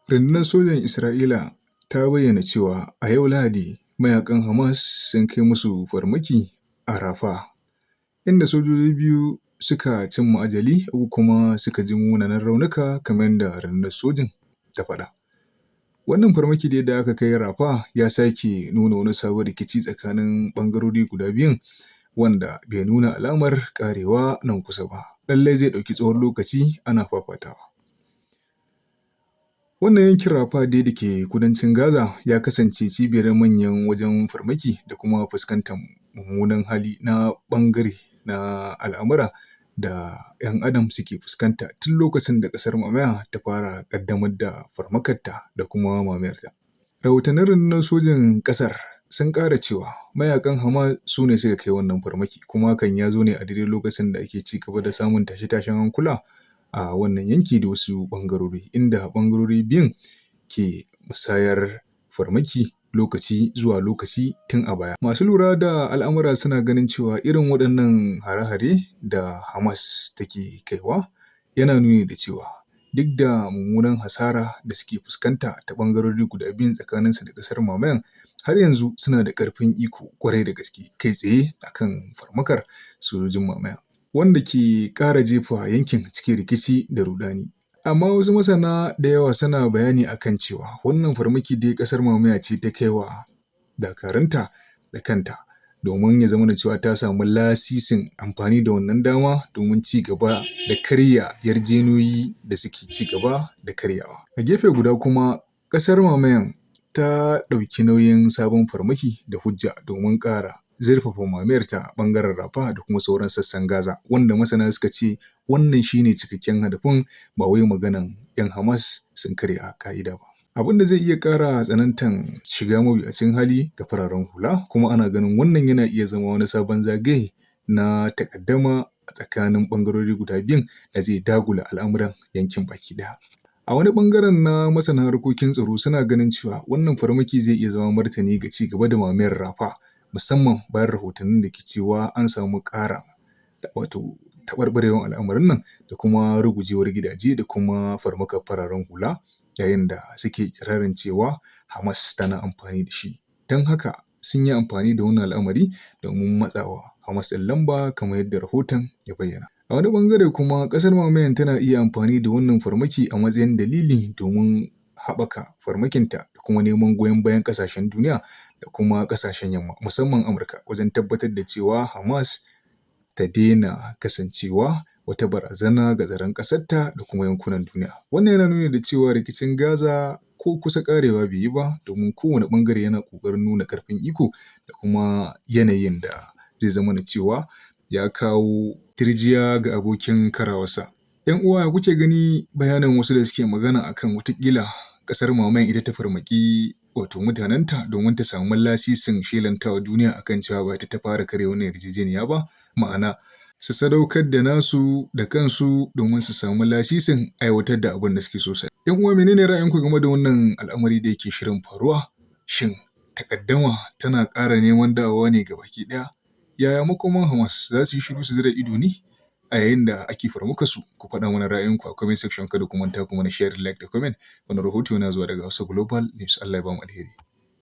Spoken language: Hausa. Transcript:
Rundunar sojan Isra'ila ta bayyana cewa a yau Lahadi mayaƙan Hamas sun kai musu farmaki a Rafah, inda sojoji biyu suka cimma ajali, uku kuma suka ji munanan raunuka kamar yadda rundunar sojin ta faɗa. Wannan farmaki dai da aka kai Rafah ya sake nuna wani sabon rikici tsakanin ɓangarori guda biyun wanda bai nuna alamar ƙarewa nan kusa ba. Lallai zai ɗauki tsawon lokaci ana fafatawa. Wannan yankin Rafah dai da ke kudancin Gaza ya kasance cibiyar manyan wajen farmaki da kuma fuskantar mummunan hali na ɓangare na al'amura da ‘yan adam suke fuskanta tun lokacin da ƙasar mamaya ta fara ƙaddamar da farmakarta da kuma mamayarta. Rahotannin rundunar sojin ƙasar sun ƙara cewa mayaƙan Hamas su ne suka kai wannan farmaki, kuma hakan ya zo ne a daidai lokacin da ake ci gaba da samun tashe-tashen hankula a wannan yanki da wasu ɓangarori, inda ɓangarori biyun ke musayar farmaki lokaci zuwa lokaci tun a baya. Masu lura da al'amura suna ganin cewa irin waɗannan hare-hare da Hamas take kaiwa yana nuni da cewa duk da mummunan hasara da suke fuskanta ta ɓangarori guda biyun tsakaninsu da ƙasar mamayan, har yanzu suna da ƙarfin iko ƙwarai da gaske kai tsaye akan farmakar sojojin mamaya, wanda ke ƙara jefa yankin cikin rikici da ruɗani. Amma wasu masana da yawa suna bayani akan cewa wannan farmaki dai ƙasar mamaya ce ta kai wa dakarunta da kanta domin ya zamana cewa ta samu lasisin amfani da wannan dama domin ci gaba da karya yarjejeniyoyi da suke ci gaba da karyawa. A gefe guda kuma ƙasar mamayan ta ɗauki nauyin sabon farmaki da hujja domin ƙara zurfafa mamayarta a ɓangaren Rafah da kuma sauran sassan Gaza, wanda masana suka ce wannan shi ne cikakken hadafin, ba wai maganan ‘yan Hamas sun karya ƙa'ida ba. Abin da zai iya ƙara tsanantan shiga mawuyacin hali ga fararen hula, kuma ana ganin wannan yana iya zama wani sabon zagaye na takaddama a tsakanin ɓangarori guda biyun da zai dagula al'amuran yankin baki ɗaya. A wani ɓangaren na masana harkokin tsaro suna ganin cewa wannan farmaki zai iya zama martani ga ci gaba da mamayar Rafah, musamman bayan rahotannin da ke cewa an samu ƙara wato taɓarɓarewar al'amarin nan da kuma rugujewar gidaje da kuma farmakar fararen hula, yayin da suke iƙirarin cewa Hamas tana amfani da shi. Don haka sun yi amfani da wannan al'amari domin matsawa Hamas ɗin lamba kamar yadda rahoton ya bayyana. A wani ɓangare kuma ƙasar mamayan tana iya amfani da wannan farmaki a matsayin dalili domin haɓaka farmakinta da kuma neman goyon bayan ƙasashen duniya da kuma ƙasashen yamma, musamman Amurka, wajen tabbatar da cewa Hamas ta daina kasancewa wata barazana ga tsaron ƙasarta da kuma yankunan duniya. Wannan yana nuni da cewa rikicin Gaza ko kusa ƙarewa bai yi ba, domin kowane ɓangare yana ƙoƙarin nuna ƙarfin iko da kuma yanayin da zai zamana cewa ya kawo tirjiya ga abokin karawarsa. ‘Yan uwa, ya kuke gani bayanin wasu da suke magana akan wataƙila ƙasar mamayan ita ta farmaki wato mutanenta domin ta samu lasisin shelantawa duniya akan cewa ba ita ta fara karya wannan yarjejeniya ba, ma'ana su sadaukar da nasu da kansu domin su samu lasisin aiwatar da abin da suke so su. ‘Yan uwa, menene ra'ayinku game da wannan al'amari da yake shirin faruwa? Shin takaddama tana ƙara neman dawowa ne gabaki ɗaya? Yaya makoman Hamas, za su yi shiru su zira ido ne a yayin da ake farmakar su? Ku faɗa mana ra'ayinku a comment section, kada ku manta ku mana share, like da comment. Wannan rahoto yana zuwa daga Hausa Global News. Allah ya bamu alheri.